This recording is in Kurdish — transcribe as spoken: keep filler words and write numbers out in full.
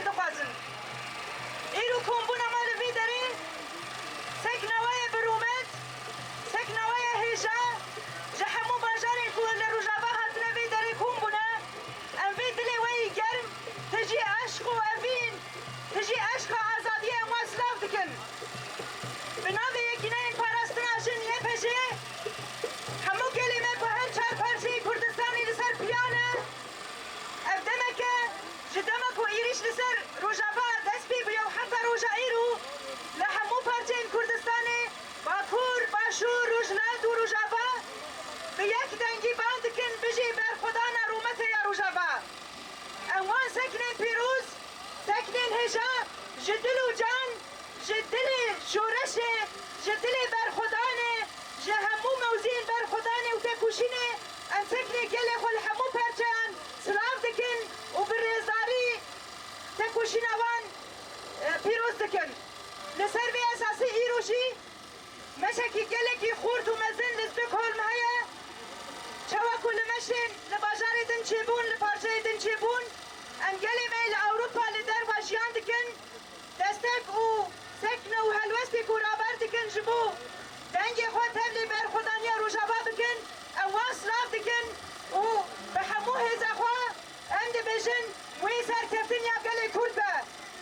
dixwazin. Îro kombûna me li vê derê sekna we ye bi rûmet, sekna we ye hêja, ji hemû bajarên ku li Rojava hatine vê derê kom bûne, em vê dilê we yî germ, tijî eşq û evîn, tijî eşqa azadiyê em we silav dikin. Bi navê Yekîneyên Parastina Jin Y P J, hemû gelê me ku her çar parçeyê Kurdistanê li ser piya ne, ev demek e, ji dema ku êrîş li ser Rojava dest pê bûye û heta roja îro li hemû parçeyên Kurdistanê, Bakur, Başûr, Rojhilat û Rojava, bi yek dengî bang dikin, bijî berxwedana rûmeta ya Rojava. Em wan seknên pîroz, seknên hêja, ji dil û can, ji dilê şoreşê, ji dilê berxwedanê, ji hemû mewziyên berxwedanê û tekoşînê, em seknê gelê xwe li hemû perçeyan silav dikin û bi rêzdarî tekoşîna wan, e, pîroz dikin. Li ser vê esasî îro jî meşekî gelekî xurt û mezin li Stockholm heye. Çawa ku li meşên li bajarê din çêbûn, li parçeyê din çêbûn, em gelê me li Ewropa li derva jiyan dikin. Destek û sekne û helwestê ku raber dikin ji bo dengê xwe tevlî berxwe